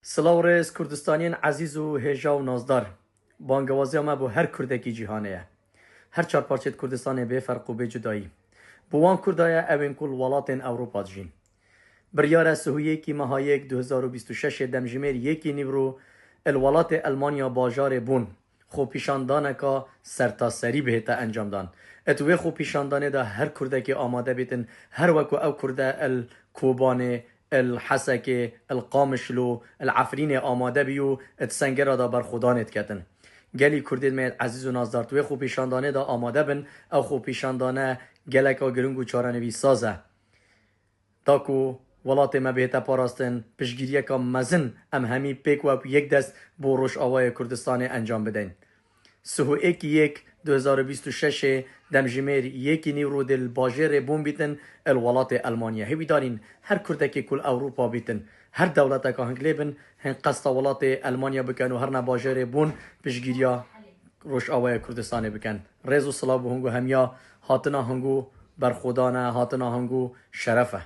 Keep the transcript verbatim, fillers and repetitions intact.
Silav rêz Kurdistaniyên ezîz û hêja û nazdar. Bangewaziya me bo her Kurdekî cîhanê ye. Her çar parçeyêt Kurdistanê bê ferq û bê cudayî. Bo wan Kurda ye ewên ku li welatên Ewropa dijîn. Biryar e sihuyêkî meha yek du hezar û bîst û şeş ê demjimêr yekî Nîvro li welatê Elmanya bajarê Bonn xwepîşandaneka sertaserî bihête encamdan. Di wê xwepîşandanê de her Kurdekê amade bîtin, her weko ew Kurde li Kobanê, li Hesekê, li Qamişlo, li Efrînê amade bî û di sengera de berxwedanê diketin. Gelî Kurdên me yê ezîz û nazdar di wê xwepîşandanê de amade bin, ew xwepîşandane geleka giring û çarenivîsaz e. Da ku welatê me bihête parastin, piştgiriyeka mezin em hemî pêk wek yek dest bo Rojavayê Kurdistanê encam bideyn. Sihuyêkî yek du hezar û bîst û şeş ê demjimêr yekî Nîvro dê li bajêrê Bonn bîtin li welatê Elmanya. Hêvîdarîn her Kurdekê ku li Ewropa bîtin, her dewleteka hing lê bin, hin qesta welatê Elmanya bikin û herine bajêrê Bonn piştgiriya Rojavayê Kurdistanê bikin. Rêz û silav bo hingû hemiya, hatina hingû berxwedan e, hatina hingû şeref e.